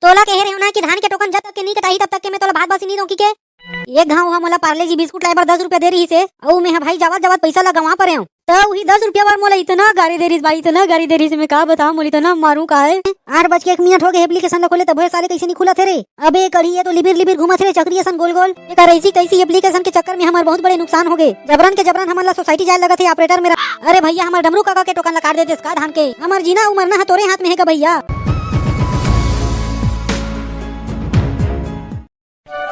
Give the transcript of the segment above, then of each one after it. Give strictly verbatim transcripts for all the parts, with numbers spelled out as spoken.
तोला कहे रहे ना कि धान के टोकन जब तक के नहीं कटाही, तब तक के मैं तोला भात बासी नहीं दऊं कहिके। एक घांव ह मोला पार्ले जी बिस्कुट लाए बर दस रुपया दे रहिस हे, अउ मैं ह भाई जावत जावत पइसा ला गंवा परेंव। त उही दस रुपया बर मोला इतना गारी दे रहिस भाई, इतना गारी दे रहिस, मैं का बताऊं, मोला इतना मारू का है। आठ बज के एक मिनट हो गए, एप्लीकेशन ला खोले तब साले कइसे नहीं खुलत हे रे। अबे कढ़ी, ये तो लिबिर लिबिर घूमत हे रे, चकरी असन गोल गोल। एकर ऐसी तैसी एप्लीकेशन के चक्कर में हमर बहुत बड़े नुकसान हो गए। जबरन के जबरन हमन ला सोसाइटी जाए लगत हे ऑपरेटर मेर। अरे भैया, हमर डमरू काका के टोकन ला काट देतेस का धान के? हमर जीना अउ मरना ह तोरे हाथ में हे गा भैया।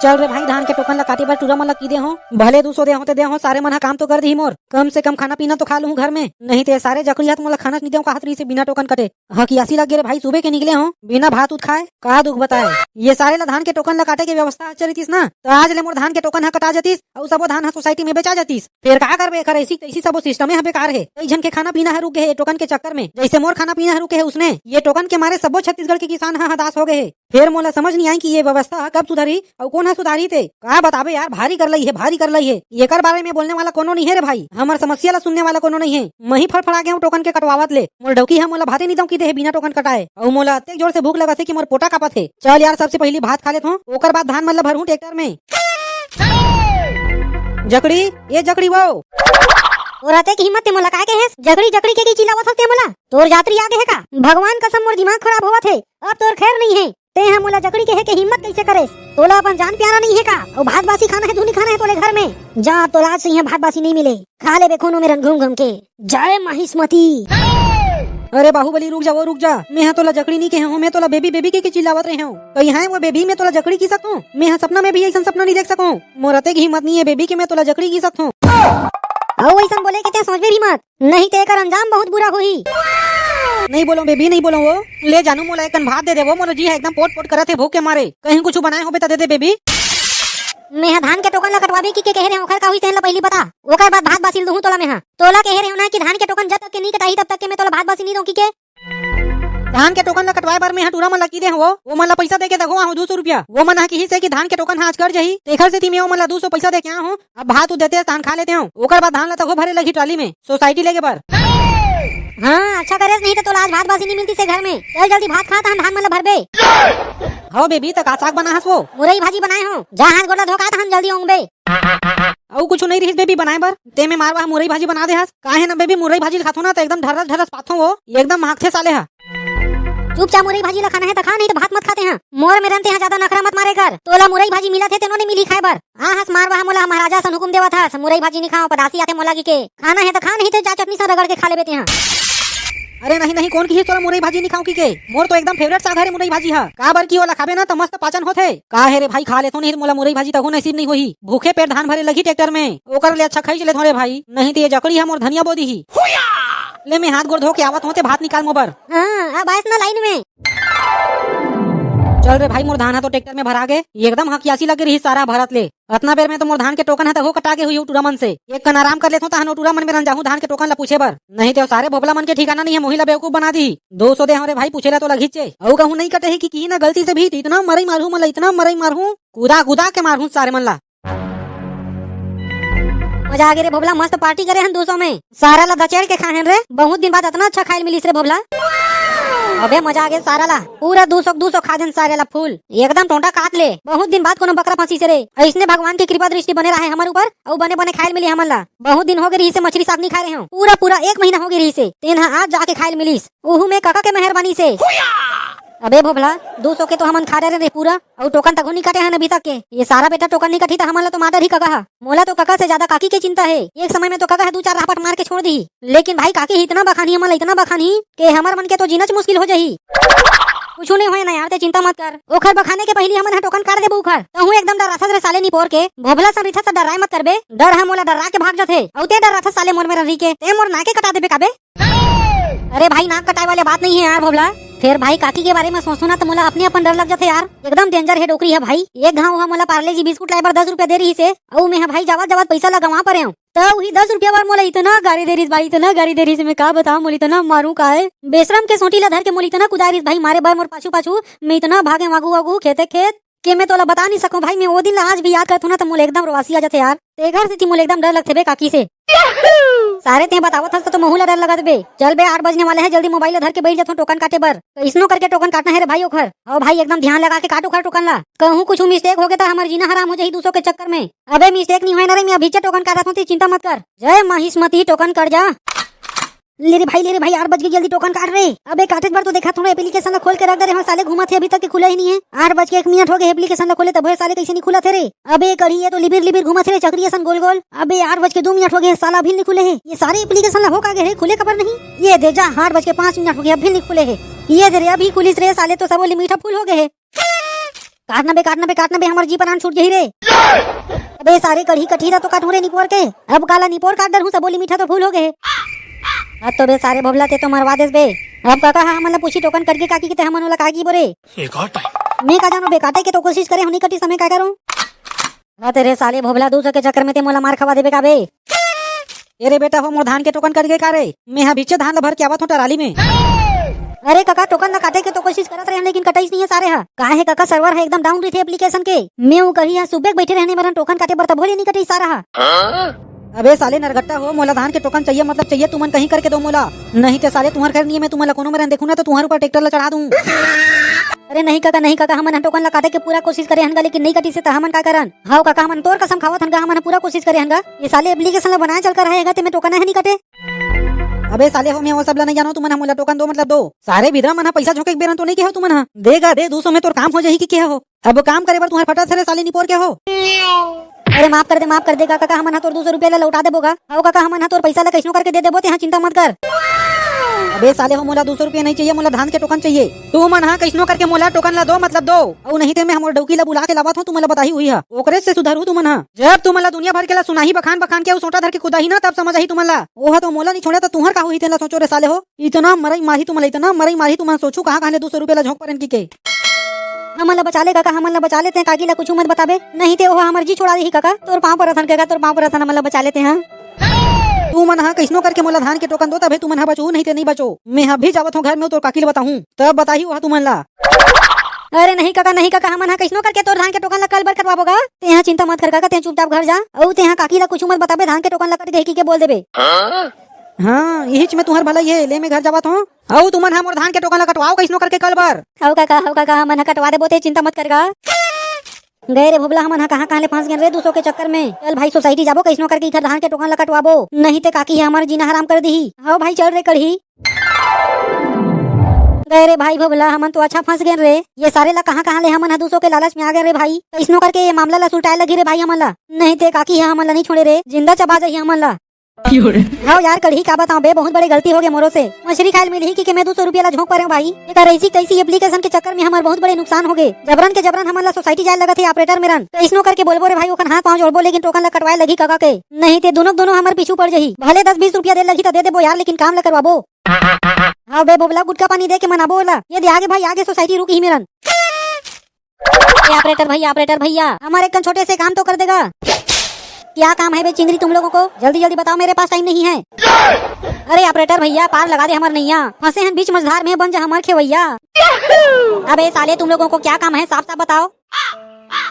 चल रे भाई, धान के टोकन ला काटे बर टूरा मन ला की दे हो, भले दू सौ दे हो ते दे हो, सारे मन ह काम तो कर दिही मोर, कम से कम खाना पीना तो खा लूहूं घर में, नहीं ते सारे जकड़ी हाथ मोला खाना नहीं देव कहत रहिस हे बिना टोकन कटे। हकियासी लग गे रे भाई, सुबह के निकले हो बिना भात उत खाए, का दुख बताए। ये सारे ला धान के टोकन ला काटे के व्यवस्था अच्छा रहितिस ना, त आज ले मोर धान के टोकन ह कटा जतिस, अउ सबो धान ह सोसाइटी में बेचा जतिस। फेर का करबे, एकर ऐसी तैसी सबो सिस्टमे ह बेकार हे। कई झन के खाना पीना ह रुक गे हे टोकन के चक्कर में, जैसे मोर खाना पीना ह रुके हे उसने। ये टोकन के मारे सबो छत्तीसगढ़ के किसान ह हदास हो गए हे। फेर मोला समझ नहीं आई कि ये व्यवस्था ह कब सुधरही अउ कोन ह सुधारही ते। का बताबे यार, भारी करलई हे, भारी करलई हे। एकर बारे में बोलने वाला कोनो नहीं हे रे भाई, हमर समस्या ला सुनने वाला कोनो नहीं हे। मही फड़फड़ा गे हूं टोकन के कटवावत ले। मोर डौकी ह मोला भाते नहीं दऊं की दे हे बिना टोकन कटाए, अउ मोला अतेक जोर से भूख लगत हे कि मोर पोटा कापत हे। चल यार, सबसे पहली भात खा लेत हूं, ओकर बाद धान मन ला भरहूं ट्रैक्टर में। जकड़ी, ए जकड़ी वो। तोर अतेक हिम्मत ते मोला काय कहेस? जकड़ी, जकड़ी के की चिल्लावत हस ते मोला? तोर जातरी आ गे हे का? भगवान कसम मोर दिमाग खराब होवत हे। अब तोर खैर नहीं हे। ते ह मोला जकड़ी कहे के हिम्मत कैसे करेस? तोला अपन जान प्यारा नहीं हे का? अउ भात बासी खाना हे, धुनी खाना हे तोले घर में। जा, तोला आज से इहाँ भात बासी नहीं मिले। खा लेबे कोनो मेरन घूम घूम के। जय महिष्मती। अरे बाहुबली, रुक जा वो, रुक जा। मैं ह तोला जकड़ी नहीं कहे हूँ, मैं तोला बेबी बेबी के, के चिल्लावत रहे हूँ। कहीं है वो बेबी, मैं तोला जकड़ी की सकूँ? मैं ह सपना में भी ऐसा सपना नहीं देख सकूँ। मोर अतेक हिम्मत नहीं हे बेबी के मैं तोला जकड़ी की सकूँ। अउ ऐसा बोले के ते सोचबे भी मत, नहीं ते एकर अंजाम बहुत बुरा होही। नहीं बोलो बेबी, नहीं बोलो वो। ले जानू, मोला एक कन भात दे दे वो, मोला जी है एकदम पोट पोट करत हे भूख के मारे। कहीं कुछ बनाए होबे त दे दे बेबी। मैं ह धान के टोकन ला कटवाबे की के कहे रहे, ओखर का हुई तेन ला पहली बता, ओकर बाद भात बासी ल दूहूं तोला मैं ह। तोला कहे रहे ना कि धान के टोकन जब तक के नहीं कटाही तब तक के मैं तोला भात बासी नहीं दऊं की के। धान के टोकन ला कटवाए बर मैं ह टूरा मन ला की दे हूं, वो मन ला पैसा दे के दगो आहूं दू सौ रुपया। वो मन ह किहिस हे कि धान के टोकन ह आज कट जही, तेखर सेती मैं वो मन ला दू सौ पैसा दे के आहूं। अब भात उत देते, धान खा लेते हूँ, ओकर बाद धान ला तको भरे लगही ट्राली में सोसाइटी लेगे बर। हाँ, अच्छा करेस, नहीं तो तोला आज भात बासी नहीं मिलती से घर में। चल जल्दी भात खा, तहन धान मन ला भरबे। हो बेबी, त का साग बना हस वो? मुरई भाजी बनाए हो, जा हाथ गोड़ ला धो का, तहन जल्दी ओंगबे। अउ कुछ नहीं रहिस बेबी बनाए बर, ते में मारवा मुरई भाजी बना दे हस। काहे ना बेबी, मुरई भाजी खाथो ना त एकदम ढरस ढरस पाथो वो, एकदम महकथे साले हा। चुपचाप मुरई भाजी ला खाना हे त खा, नहीं तो भात मत खाते हैं। मोर मेरन ते हा ज्यादा नखरा मत मारे कर। तोला मुरई भाजी मिलत हे तेनो नहीं मिली खाए बर। आ हस मारवा मोला महाराजा सन हुकुम देवत हस, मुरई भाजी नहीं खाओ, पदासी आते मोला की के। खाना हे त खा, नहीं तो जा चटनी सा रगड़ के खा लेबे ते हा। अरे नहीं नहीं, कोन किहिस तोला मुरई भाजी नहीं खाओ की के? मोर तो एकदम फेवरेट साग हरे मुरई भाजी हा। काबर की ओला खाबे ना त मस्त पाचन होथे। का हे रे भाई, खा लेथो नहीं मोला मुरई भाजी तको नसीब नहीं होही। भूखे पेट धान भरे लगी ट्रैक्टर में, ओकर ले अच्छा खाई चले थोड़े भाई, नहीं तो ये जकड़ी हा मोर धनिया बो दीही। ले मैं हाथ गोड़ धो के आवत हों, ते भात निकाल मोबर। हाँ, अब आयस ना लाइन में। चल रे भाई, मोर धान हा तो ट्रैक्टर में भरा गे, एकदम हकियासी लगे रही सारा भरत ले। अतना बेर में तो मोर धान के टोकन हा तको कटा गे हुई टूरा मन से। एक कन आराम कर लेथों, तहन ओ टूरा मन मेरन जाहूं धान के टोकन ला पूछे बर। नहीं तो सारे भोभला मन के ठिकाना नहीं है, मोही ला बेवकूफ बना दी। दो सौ दे हो रे भाई, पूछे ला तो लगिच हे। अउ कहूं नहीं कटे ही कि, कि ना गलती से भी इतना मरई मारहूं, मतलब इतना मरई मारहूं, कूदा कूदा के मारहूं सारे मन ला। मजा आ गे रे भोभला, मस्त पार्टी करे हन दू सौ में। सारा ला दचेड़ के खाहेन रे, बहुत दिन बाद अतना अच्छा खाइल मिलिस रे भोभला। अबे मजा आ गे सारा ला, पूरा दू सौ, दू सौ खा देन सारे ला फुल, एकदम टोंटा काट ले। बहुत दिन बाद कोनो बकरा फंसी से रे। ऐसने भगवान की कृपा दृष्टि बने रहे हमर ऊपर, अउ बने बने खाइल मिली हमन ला। बहुत दिन हो गे रहिस हे मछरी साग नहीं खाए रहे हूँ, पूरा पूरा एक महीना हो गे रहिस हे, तेन हा आज जाके खाइल मिलिस, उहू में कका के मेहरबानी से। अबे भोभला, दू सौ के तो हमन खा डरे रे पूरा, अउ टोकन तको नहीं काटे हन अभी तक के। ये सारा बेटा टोकन नहीं कटही त हमन ला तो मार डरही कका हा। मोला तो कका से ज्यादा काकी के चिंता हे। एक समय में तो कका हा दू चार रापट मार के छोड़ दी, लेकिन भाई काकी ही इतना बखानी, हमन ला इतना बखानी के हमर मन के तो जीना च मुश्किल हो जाही। कुछ नहीं होए ना यार, ते चिंता मत कर। ओखर बखाने के पहली हमन हा टोकन काट देबो उखर। तहूं एकदम डराथस रे साले निपोर के। भोभला सन रिथस त डराए मत करबे। डर हा मोला डरा के भाग जाथे। अउ ते डराथस साले मोर मेरन रही के। ते मोर नाके कटा देबे काबे? अरे भाई, नाक कटाए वाले बात नहीं है यार भोभला। फेर भाई, काकी के बारे में सोचो ना तो मोला अपने अपन डर लग जाथे यार। एकदम डेंजर है डोकरी है भाई। एक घांव हा मोला पार्ले जी बिस्कुट लाए बर दस रुपया दे रहिस हे, अउ मैं हा भाई जावत जावत पैसा ला गंवा परे हूँ। त उही दस रुपया बर मोला इतना गारी दे रहिस भाई, इतना गारी दे रहिस, मैं का बताऊं, मोला इतना मारू का है। बेशरम के सोटी ला धर के मोला इतना कुदारिस भाई, मारे बर मोर पाछू पाछू, मैं इतना भागे आगू आगू खेते खेत। के मैं तोला बता नहीं सकूं भाई, मैं वो दिन ला आज भी याद करथों ना, त मोला एकदम रोवासी आ जाथे यार। ते घर से ती मोला एकदम डर लगथे बे काकी से। सारे ते बतावत हस त तो महू ला डर लगत बे। चल बे, आठ बजने वाले हे, जल्दी मोबाइल ला धर के बैठ जाथों टोकन काटे बर। कइसनो करके टोकन काटना हे रे भाई ओखर। अउ भाई एकदम ध्यान लगा के काट ओखर टोकन ला। कहूं कुछ मिस्टेक हो गे त हमर जीना हराम हो जाही दूसरों के चक्कर में। अबे मिस्टेक नहीं होय ना रे, मैं अभी टोकन काटत हों, ते चिंता मत कर। जय माहिष्मती, टोकन कर जा। ले रे भाई, ले रे भाई, आठ बज के, जल्दी टोकन काट रे। अबे काटे बर तो देखा, थोड़ा एप्लीकेशन ला खोल के रख दे रे। हाँ साले, घूमत हे, अभी तक के खुला ही नहीं है। आठ बज के एक मिनट हो गए एप्लीकेशन ला खोले, तब हे साले कैसे नहीं खुला थे रे। अबे कढ़ी, ये तो लिबिर लिबिर घूमत हे रे, चक्री असन गोल गोल। अबे आठ बज के दो मिनट हो गए, साला अभी नहीं खुले है। ये सारे एप्लीकेशन ला हो का गए रे, खुले काबर नहीं? ये दे जा, आठ बज के पाँच मिनट हो गए, अभी नहीं खुले है। ये दे रे, अभी खुलिस रे, साले तो सबो लिमिट फुल हो गए है। काटना बे, काटना बे, काटना बे, हमर जी परान छूट जही रे। अबे सारे कढ़ी कटही ला तो काटहूं रे निपोर के। अब काला निपोर काट डरहूं, सबो लिमिट तो फुल हो गए। अब तो बे सारे भोभला ते तो मरवा देस बे। अब काका हा हमन ला पूछी टोकन कट गे काकी के, ते हमन ओला का की बोरे? एक और टाइम। मैं का जानो बे, काटे के तो कोशिश करे हों, नहीं कटी समय का करूं? हाँ तेरे साले भोभला, दू सौ के चक्कर में ते मोला मार खवा देबे का बे? ए रे बेटा हो, मोर धान के टोकन कट गे का रे? मैं हा बीचे धान ला भर के आवत हों टराली में। अरे काका, टोकन ला काटे के तो कोशिश करत रहेन, लेकिन कटाईस नहीं है सारे हा। का हे काका, सर्वर हा एकदम डाउन रहिथे एप्लीकेशन के। मैं ऊ कढ़ी हा सुबह के बैठे रहेन, मेरन टोकन काटे बर तभो ले नहीं कटाईस सारा हा। अबे साले नरगट्टा हो, मोला धान के टोकन चाहिए, मतलब चाहिए, तुमन कहीं करके दो मोला, नहीं ते साले तुहर खैर नहीं है, मैं तुमन ला कोनो मेरन देखूं ना तो तुहर ऊपर ट्रैक्टर ला चढ़ा दूं। अरे नहीं काका, नहीं काका, हमन हा टोकन ला काटे के पूरा कोशिश करे हन गा, लेकिन नहीं कटिस हे त हमन का करन? हाव काका, हमन तोर कसम खावत हन गा, हमन हा पूरा कोशिश करे हन गा। ये साले एप्लीकेशन ला बनाए चल कर रहेगा ते मैं टोकन हे नहीं कटे। अबे साले हो, मैं वो सब ला नहीं जानों, तुमन हा मोला टोकन दो मतलब दो। सारे बिदरा मन हा पैसा झोंके के बेरन तो नहीं के हो तुमन हा? देगा दे, दू सौ में तोर काम हो जाही कि के हो? अब काम करे बर तुहर फटा सरे साले निपोर के हो। अरे माफ कर दे, माफ कर दे काका, हमन हा तोर दू सौ रुपया ला लौटा देबो गा। हाव काका, हमन हा तोर पैसा ला कइसनो करके दे देबो, तेहा चिंता मत कर। अबे साले हो, मोला दू सौ रुपया नहीं चाहिए, मोला धान के टोकन चाहिए। तुमन हा कइसनो करके मोला टोकन ला दो, मतलब दो, अउ नहीं ते मैं हमर डौकी ला बुला के लावत हों, तुमन ला बताही हुई हा, ओकरे से सुधरहू तुमन हा। जब तुमन ला दुनिया भर के ला सुनाही बखान बखान के अउ सोटा धर के कुदाही ना, तब समझ आही तुमन ला। ओहा तो मोला नहीं छोड़े त तुहर का होही, तेन ला सोचो रे साले हो। इतना मरई मारही तुमन ला, इतना मरई मारही तुमन, सोचहू कहाँ कहाँ ले दू सौ रुपया ला झोंक परेन कि के। हमन ला बचा ले काका, हमन ला बचा ले, ते काकी ला कुछू मत बताबे, नहीं ते ओहा हमर जी छोड़ा देही काका। तोर पाँव परत हन काका, तोर पाँव परत हन, हमन ला बचा ले ते हा। तुमन हा कइसनो करके मोला धान के टोकन दो, तभे तुमन हा बचहू, नहीं ते नहीं बचो। मैं हा अभी जावत हों घर में, तोर काकी ला बताहूं, तब बताही ओहा तुमन ला। अरे नहीं काका, नहीं काका, हमन हा कइसनो करके तोर धान के टोकन ला कल बर कटवाबो गा। तेहा चिंता मत कर काका, तेहा चुपचाप घर जा, अउ तेहा काकी ला कुछू मत बताबे, धान के टोकन ला कट गे कहिके बोल देबे। हाँ, इहीच में तुहर भलाई हे, ले मैं घर जावत हों। अउ तुमन हा मोर धान के टोकन ला कटवाओ कइसनो करके कल बर। हव काका, हव काका, हमन हा कटवा देबो, ते चिंता मत कर गा। गए रे भोभला, हमन हा कहाँ कहाँ ले फंस गेन रे दू सौ के चक्कर में। चल भाई सोसाइटी जाबो, कइसनो करके इधर धान के टोकन ला कटवाबो, नहीं ते काकी हा हमर जीना हराम कर दिही। हव भाई चल रे कढ़ी। गए रे भाई भोभला, हमन तो अच्छा फंस गेन रे। ये सारे ला कहाँ कहाँ ले हमन हा दू सौ के लालच में आ गेन रे भाई। कइसनो करके ये मामला ला सुलटाए लगही रे भाई हमन ला, नहीं ते काकी हा हमन ला नहीं छोड़े रे, जिंदा चबा जाही हमन ला। हव यार कढ़ी, का बताओं बे, बहुत बड़े गलती हो गे मोरो से। मछरी खाए ल मिलही कि के मैं दू सौ रुपया ला झोंक परेंव भाई। एकर ऐसी तैसी एप्लीकेशन के चक्कर में हमर बहुत बड़े नुकसान हो गे। जबरन के जबरन हमन ला सोसाइटी जाए लगत हे ऑपरेटर मेरन। कइसनो करके बोलबो रे भाई, ओखन हाथ पाँव जोड़बो, लेकिन टोकन ला कटवाए लगही काका के। नहीं ते दोनों दोनों हमर पीछू पड़ जही। भले दस बीस रुपया दे लगही त दे देबो यार, लेकिन काम ला करवाबो। हव बे भोभला, गुटखा पानी दे के मनाबो ओला। ये दे आगे भाई, आगे सोसाइटी रुकही मेरन। ए ऑपरेटर भैया, ऑपरेटर भैया, हमारे एक छोटे से काम तो कर देगा। क्या काम है बे चिंगरी तुम लोगों को? जल्दी जल्दी बताओ, मेरे पास टाइम नहीं है। अरे ऑपरेटर भैया, पार लगा दे हमर नैया, फंसे हैं बीच मझधार में, बन जा हमार खेवैया। अबे साले, तुम लोगों को क्या काम है, साफ साफ बताओ।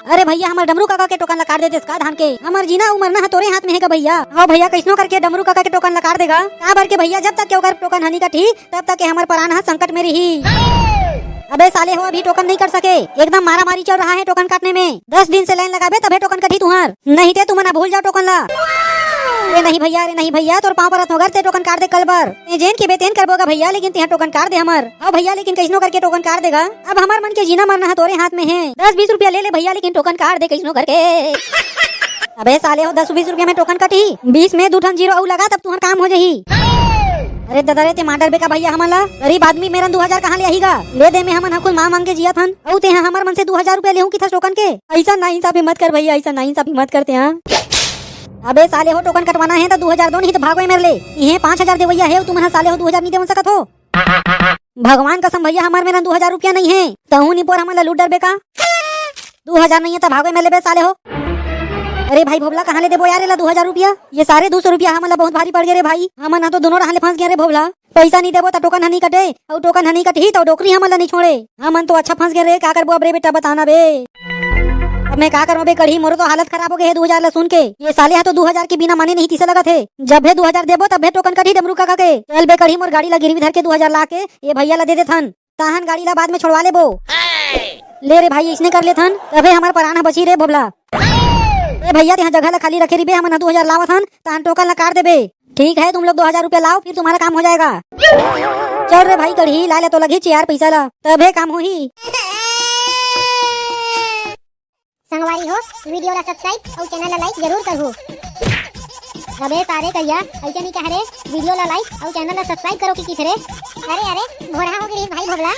अरे भैया, हमर डमरू काका के टोकन ला काट देतेस का धान के? हमर जीना अउ मरना ह तोरे हाथ में हे गा भैया। हव भैया, कइसनो करके डमरू काका के टोकन ला काट देगा। काबर के भैया, जब तक के ओकर टोकन ह नी कटही, तब तक के हमर परान ह संकट में रही। अबे साले हो, अभी टोकन नहीं कट सके, एकदम मारा मारी चल रहा है टोकन काटने में। दस दिन से लाइन लगाबे तभे टोकन कटही तुहार, नहीं ते तुमन भूल जाओ टोकन ला। अरे नहीं भैया, अरे नहीं भैया, तोर पाँव परत हों गा, ते टोकन काट दे कल बर। ते जेन के बे तेन करबो गा भैया, लेकिन तेहा टोकन काट दे हमर। हव भैया, लेकिन कइसनो करके टोकन काट देगा। अब हमर मन के जीना मरना ह तोरे हाथ में हे। दस बीस रुपया ले ले भैया, लेकिन टोकन काट दे कइसनो करके। अबे साले हो, दस बीस रुपया में टोकन कटही, बीस में दू ठन जीरो अउ लगा, तब तुहर काम हो जही। अरे ददा रे, ते मार डरबे का भैया हमन ला? गरीब आदमी मेरन दू हजार कहाँ ले आही गा? ले दे, में हमन ह खुद मांग मांग के जियत हन, अउ तेहा हमर मन से दू हजार रुपया लेहूं किथस टोकन के। अइसन नाइंसाफी मत कर भैया, अइसन नाइंसाफी मत कर तेहा। अबे साले हो, टोकन कटवाना हे त दू हजार दो, नहीं त भागो ए मेर ले। इहें पाँच हजार देवइया हे, तुमन ह साले हो दू हजार नहीं देवन सकत हो। भगवान कसम भैया, हमर मेरन दू हजार रुपया नहीं हे, तहूं निपोर हमन ला लूट डरबे का? दू हजार नहीं हे त भागो ए मेर ले बे साले हो। अरे भाई भोभला, कहाँ ले देबो यार एला दू हजार रुपया? ये सारे दू सौ रुपया हमन ला बहुत भारी पड़ गे रे भाई, हमन ह तो दोनों डहान ले फंस गेन रे भोभला। पइसा नहीं देबो त टोकन ह नहीं कटे, अउ टोकन ह नहीं कटही त डोकरी हमन ला नहीं छोड़े। हमन तो अच्छा फंस गेन रे, का करबो अब रे बेटा, बताना बे। मैं का करंव बे कढ़ी, मोरो तो हालत खराब हो गे हे दू हजार ला सुन के। ये साले हा तो दू हजार के बिना माने नहीं तिसे लगत हे। जब हे दू हजार देबो तब हे टोकन कटही डमरू काका के। चल बे कढ़ी, मोर गाड़ी ला गिरवी धर के दू हजार ला के ये भैया ला दे देथन। ताहन गाड़ी ला बाद में छोड़वा लेबो। ले रे भाई, इसने कर लेथन, तभे हमर परान ह बची रे भोभला। ए भैया, तेहा जगह ला खाली रखे रिबे, हमन ह दू हजार लावत हन, ताहन टोकन ला काट देबे। ठीक है, तुम लोग दो हजार रुपया लाओ, फिर तुम्हारा काम हो जाएगा। चल रे भाई, कढ़ी ला ले तो लगही चियार पैसा ला, तभे काम होही। संगवारी हो, वीडियो ला सब्सक्राइब अउ चैनल ला लाइक जरूर करहू। अबे सारे करिया, ऐसे नहीं कह रे, वीडियो ला लाइक अउ चैनल ला सब्सक्राइब करो कि किथे रे। अरे अरे, भोरहा हो गे रिहिस भाई भोभला।